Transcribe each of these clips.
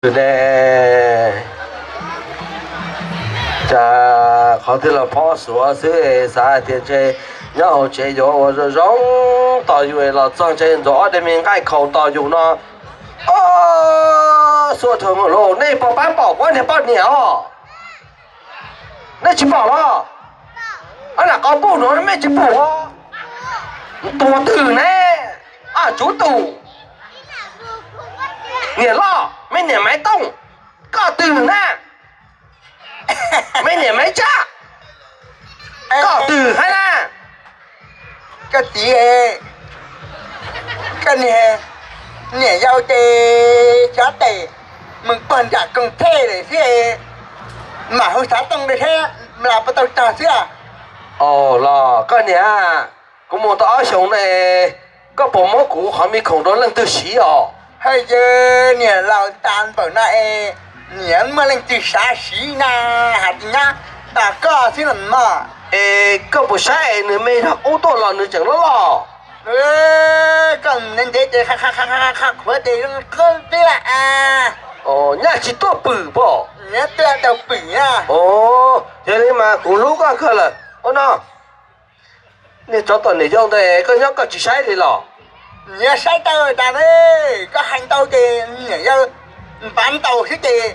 Ne, cas qhov twg los phob xuav xwb, xav hais tias ntshe nyob hauv tsev yuav ua zoo zoo tos yus los txog ntshe ntxuav ob daim me nqaij khaus tos yus no. Ob, xuav dhau lawm, nej puas pab pom kuv niag poj niam os? Nej tsis pom los? Ob lam qhov npuj no mej tsis pum os. Tus twg ne? Ob tsuv tus. Niam loj, mej niam Maiv Tooj. Koj twg na? Mej niam Maiv Tsab. Koj twg hab na? Koj txiv, koj niam, niam yau ces xyov tes mus pog nram koom thej lawm xwb, mam hu xov tooj rau thiab los puas tau txog xwb. Los koj niam, kuv mus tau ob xyoos ne, koj puas muab kuv qhov me khoom rau leej twg siv os? Hawj, yawg niam laus tas npaum no es niam muaj leej twg xav siv na, hais tias nyob tos koj xwb los mog. Es koj puas saib es nws me zog qub tuaj los nws tseem loj loj? Koj ntev ntev ces qhuav ces qhov peb lawm a. Nyaj tsis tuaj pwm pob? Nyaj tuaj tau pwm na. Yog li mas kuv hlub koj kawg lawm. Ua no, niag tsov tom niam yau ntawd koj nyob koj tsis saib li los? Niam saib tau tas ne, koj hais ntau ces niam yau npav ntaus xwb ces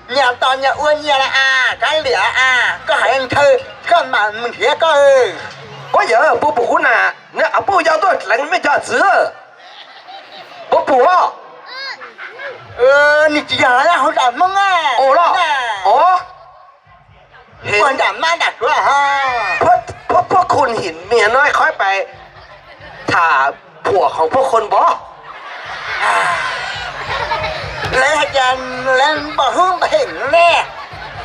nyias tos nyias ua nyias lawm a, kav liam a, koj hais ntawd koj mam mus nrhiav koj. Puab yawg puab pum kuv na, nws qhov puj yau tuaj dleev mej cov txwv. Puab pum os. Nws tsis yog hauv zos Hmoob a. Ua los, ua nram mab nram suav. Puab, puab khuv him mias no qhov pais tham phuam khoom puab khuv npov. Lawv hais tias lawv npog hub npog hem ne.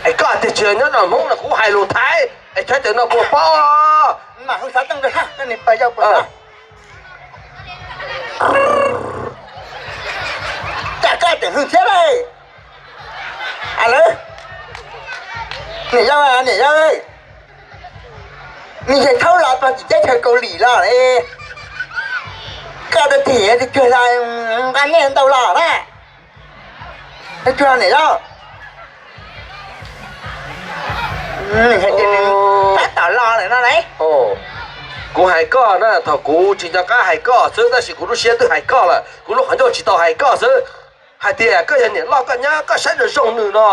Es koj tias tsis yog nyob zos Hmoob no kuv hais lus Thaib es thaib tes no puas paub? Mas hu xov tooj rau, koj niag pog yau puas paub? Cas koj tseem hwj thiab lauj? Niam yau, niam yau, nws yawg thaub los puag tim teb chaws Kaus Lim los, koj rau tim cuag nqa nyiaj ntau los na. Cuag niam yau, tab tom los lawm no lauj. Kuv hais koj na, thaum kuv tsis nco qab hais koj xwb tab sis kuv lub siab twb hais koj lawm, kuv lub qhov ncauj tsis tau hais koj xwb. Hais tias koj yog niam loj koj nyob koj saib zoo zoo nws no.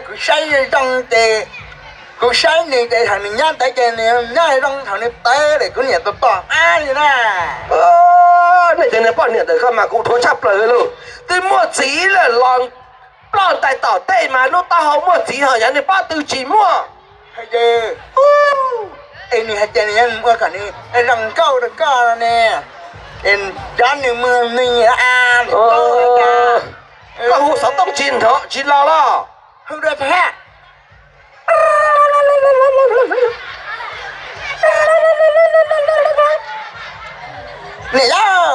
Kuv saib zoo ces, kuv saib nws ces thaum nws nyob ntawd ces nws nyob zoo, thaum nws tawv lawm kuv niam tus pom qab li na. Nej cov niag poj niam ntawm koj mas kuv dhuav tshaj plaws li lauj. Twb muaj txiv lawm los ploj ntais tom tej mas lub taub hau muaj txiv ho yog niag pob tw tsis muaj. Es nws hais tias nws yuav mus ua kom nws zoo nkauj rau koj ne, cov nws mus nws a. Koj hu xov tooj tsis nrov tsis los los? Hu dua thiab. Niam yau,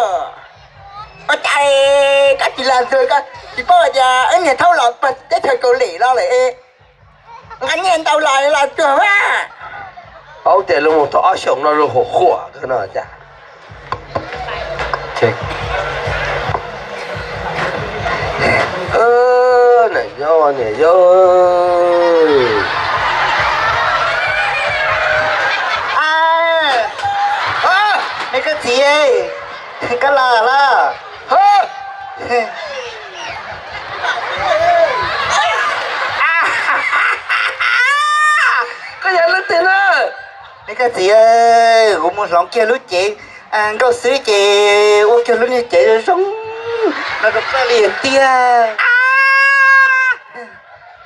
ua cas koj tsis los ntxuag, koj tsis paub hais tias wb niag thaub los puag teb chaws Kaus Lim los lawm, nqa nyiaj ntau los los tsuag mas. Paub tias luag mus tau ob xyoos no luag huam huam kawg no cas. Niam yau, niam yau, me koj txiv, koj los los. Koj yog leej twg na? Me koj txiv, kuv mus hloov kiag lub cev nkauj xwb ces ua kiag lub niag cev zoo zoo no rau koj li tiag.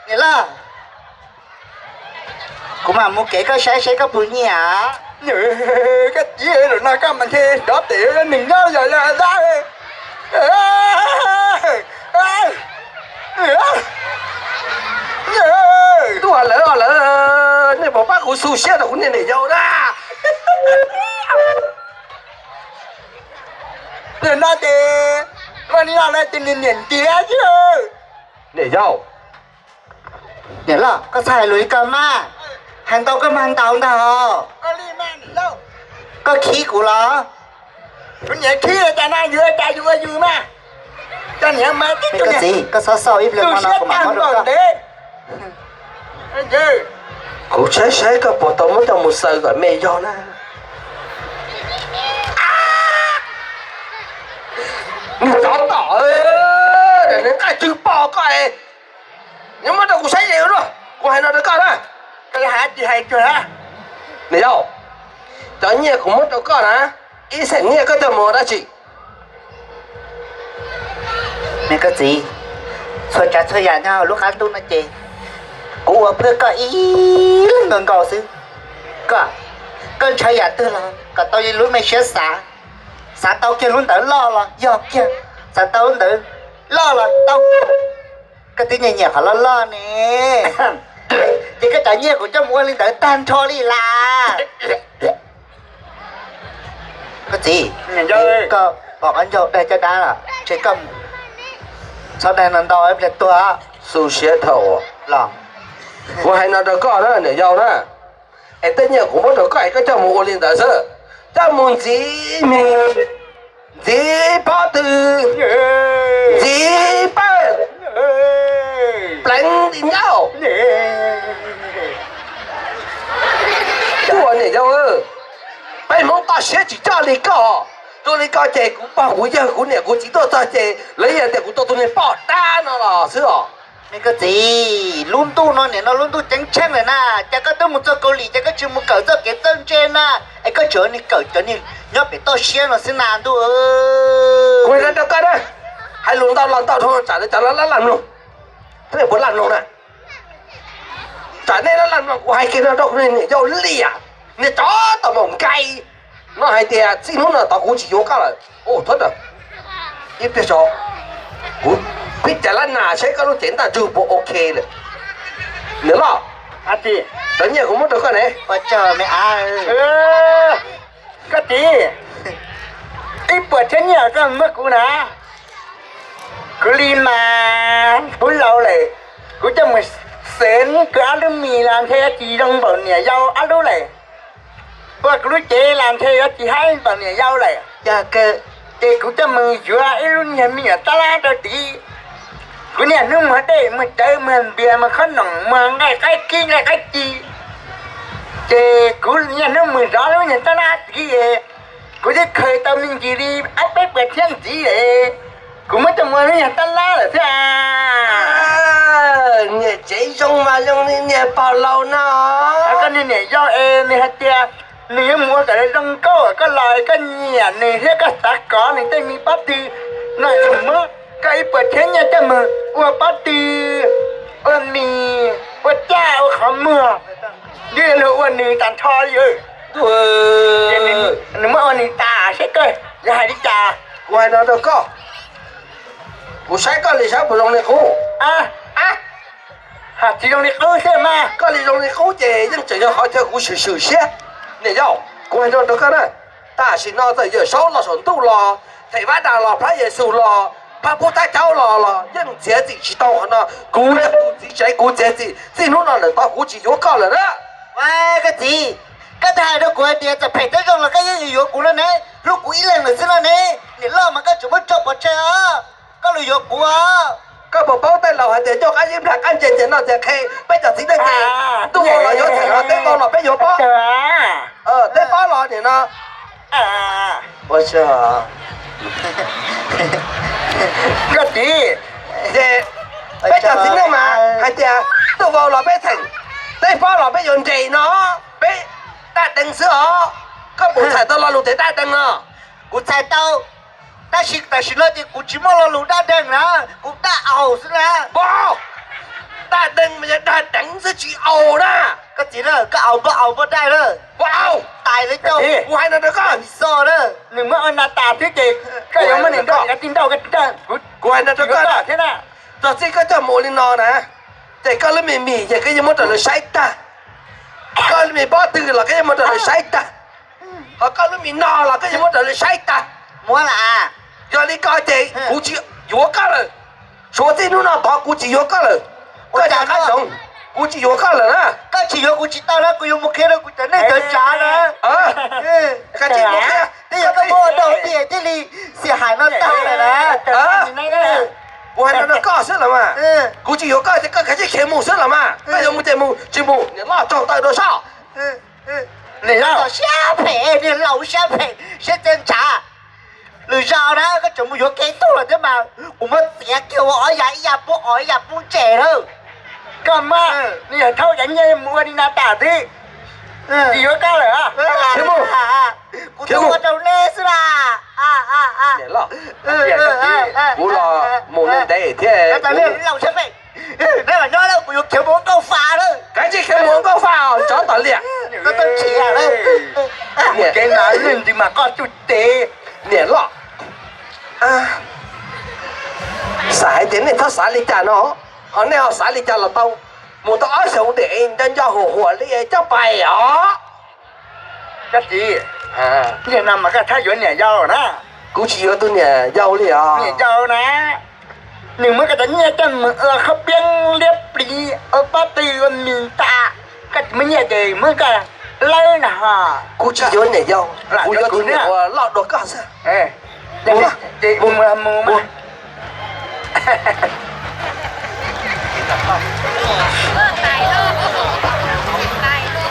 Niam loj, kuv mam mus kev koj saib seb koj puas nyiam. Koj txiv, zaum no koj mas ntshe rov pem nws nyob yog yog dab. Tuaj lawm os lawm, nej puas pab kuv xu siab rau kuv niag niam yau na. Zaum no ces ua li no lawm ces niam niam ntiav xwb. Niam yau, niam loj, koj txhob hais lus li ko mas, hais ntau koj mas ntaus ntag. Koj khib kuv los? Kuv niam khib cas no, yus ua cas yus ua yus mas. Koj txiv, koj txhob xauj ib pliag no kuv mam muab rau koj. Kuv saib saib koj puas tau muab coj mus xaws kom me yog na. Nws tsov tom, nws nqaij tsw pom koj, nws muab rau kuv saib es, kuv hais no rau koj na. Nws yau, cov nyiaj kuv muab rau koj na, ib xeem nyiaj koj coj mus ua dab tsi? Me koj txiv, txhua tsav txhua yam nyob hauv lub qab ntuj no ces kuv ua pab koj ib leeg nkaus nkaus xwb. Koj, koj ntshaw yam twg los kom tau li lub me siab xav. Xav tau kiag lub ntawd loj los yog kiag, xav tau lub ntawd loj los tau. Koj twb nyiam nyiam qhov loj loj ne, ces koj cov nyiaj kuv coj mus ua li ntawd tag nrho li las. Koj txiv, koj pom qab ncauj dag caj dab los ntshe koj txhob dag no ntau ib pliag tuag. Xu siab dhau los. Kuv hais no rau koj na niam yau na, es tej nyiaj kuv muab rau koj es koj coj mus ua li ntawd xwb, coj mus ntxiv mis, ntxiv pob tw, ntxiv pawg, pleev ti ncauj. Kuv niam yau, peb Hmoob toj siab tsis coj li koj. Zoo li koj ces kuv pog kuv yawg kuv niam kuv txiv tuaj txog ces lawv yeej tias kuv tau tus niag poj dab no los xwb os. Me koj txiv, lub ntuj no nim no lub ntuj ceeb tsheej lawm na, cas koj twb mus txog Kaus Lim ces koj tsis mus kawm txoj kev txawj ntse na, es koj tseem niag kawm cov niag nyob pem toj siab no xwb na ntuj. Kuv hais rau koj na, hais lus ntau los ntau dhau tsam lawv cov laj laj mloog, puas laj mloog na. Tsam nej laj laj mloog kuv hais kiag no rau kuv niam yau liam, niag tsov tom maum nkai no hais tias txij hnub no tod kuv tsis yuav koj lawm. Ua thov ib pliag tso, kuv pib cais lab nas saib koj lub cev ntaj ntsug puas ok lawm. Niam loj, cov nyiaj kuv muab rau koj ne. Koj txiv, ib puas txhiab nyiaj koj muab kuv na. Kuv li mas kuv laus lawm, kuv coj mus xev kuv ob lub mis los ntshe yuav tsis zoo npaum niam yau ob lub lawm. Ua kuv lub cev los ntshe yuav tsis haib npaum niam yau lawm. Yog kawg, ces kuv coj mus yuav ib lub niag me nyuam tab lab rau tid. Kuv niaj hnub muag dej muag cawv muag npias muag khob noom muag nqaij qaib kib nqaij qaib ci. Ces kuv niaj hnub mus zov lub niag tab lab tid, kuv twb khaws tau me ntsis li ob peb puas txhiab ntxiv es kuv muab coj mus ua lub niag tab lab lawm thiab. Niam tsev zoo mas zoo li niag pog laus no. Koj niag niam yau es nws hais tias nws yuav mus ua kom zoo nkauj, koj los koj nyiam nws thiab koj xav kov nws tej me pob tw no, muab koj ib puas txhiab nyiaj coj mus ua pob tw, ua mis, ua caj, ua qhov muag, yuav luag ua nws tag nrho li. Nws muab ua nws tas seb koj yuav hais li cas. Kuv hais no rau koj, kuv saib koj li saib puas zoo li qub. Tsis zoo li qub xwb mas. Koj li zoo li qub ces yeej tseem yog qhov chaw kuv swm swm siab. Niam yau, kuv hais no rau koj na, tam sim no txawm Yawm Saub los saum ntuj los, Theej Vaj Dam los, Phab Yexus los, Phab Pub Thab Caub los los yeej txiav txim tsis tau qhov no. Kuv yog tus txiv tsev, kuv txiav txim, txij hnub no lawm tod kuv tsis yuav koj lawm na. Koj txiv, koj twb hais rau kuv hais tias txawm phem txawm zoo los koj yeej yuav kuv no ne, hlub kuv ib leeg lawm xwb no ne. Niam loj mas koj tseem muab tso pov tseg os, koj los yuav kuv os. Koj puas paub tej laus hais tias ncauj qab zib nplag qab ntse ces noj txias qhe, peb cov txiv neej ces ntuj vau los yuav txheem, teb vau los peb yuav pob. Teb pob los nim no. Ua tsaug. Koj txiv, ces peb cov txiv neej mas hais tias ntuj vau los peb txheem, teb pob los peb yuav nres no, peb daj deev xwb os. Koj puas txhais tau lo lus tias daj deev no? Kuv txhais tau, tab sis tam sim no ces kuv tsis muaj lo lus daj deev na, kuv daj aus xwb na. Daj deev mas yog daj deev xwb tsis aus na. Koj txiv na, koj aus npoj aus npoj daj na. Tais li coj kuv hais no rau koj, xo na, nws muab ua na tas xwb ces koj yuav muab nws nrauj, koj tsis nrauj, koj tsis nrauj. Kuv hais no rau koj thiab na, txog txij koj coj mus ua li no na, ces koj lub me mis ces koj yeej muab rau lawv saib tag. Koj lub me pob tw los koj yeej muab rau lawv saib tag. Ho koj lub me no los koj yeej muab rau lawv saib tag. Muab las. Yog li ko ces kuv tsis yuav koj lawm. Suav txij hnub no tod kuv tsis yuav koj lawm. Koj cas qab zoov. Kuv tsis yuav koj lawm na. Koj tsis yuav kuv tsis tau na, kuv yuav mus qhia rau kuv cov neej cov tsav na. Twb yog koj muab ua rau tiag thiaj li xia hais no tag lawm na. Kuv hais no rau koj xwb los mas. Kuv tsis yuav koj ces koj kav tsij khiav mus xwb los mas. Koj yuav mus ces mus, tsis mus niam loj tsaug taw rau sab. Niam loj, siab phem, niam laus siab phem siab txia ntshav. Lwm zaus na koj tseem mus yuav kiag ib tug los thiab mas kuv muab txiav kiag ua ob yam, ib yam pub os ib yam pub ntses lawm. Koj muab, nws yog thauj cov nyiaj mus ua li no tas twb tsis yuav koj lawm. Kuv tuaj ua rau nej xwb las. Kuv los mus ntev thiab. Laus siab phem, neb mam nyob lawm, kuv yuav khiav mus ua nkauj fa lawm. Kav tsij khiav mus ua nkauj fa os tsov tom liam. Koj tau chim lawm. Kev no lwj ntws mas koj tsuj tes. Niam loj, xav hais tias nej txhob xav li cas no, ho nej ho xav li cas los tau. Mus tau ob xyoos dim nco nco huam huam li coj pais os. Koj txiv, niag no mas koj txhob yuav niam yau na. Kuv tsis yuav tus niam yau li os. Niam yau na, nws muab koj cov nyiaj coj mus ua qhob piab liab pliv, ua pob tw, ua mis tas. Koj tsis muaj nyiaj ces muab koj lawb no ho. Kuv tsis yuav niam yau, kuv yuav tus niam uas loj dua koj xwb. Ces mus mus mus.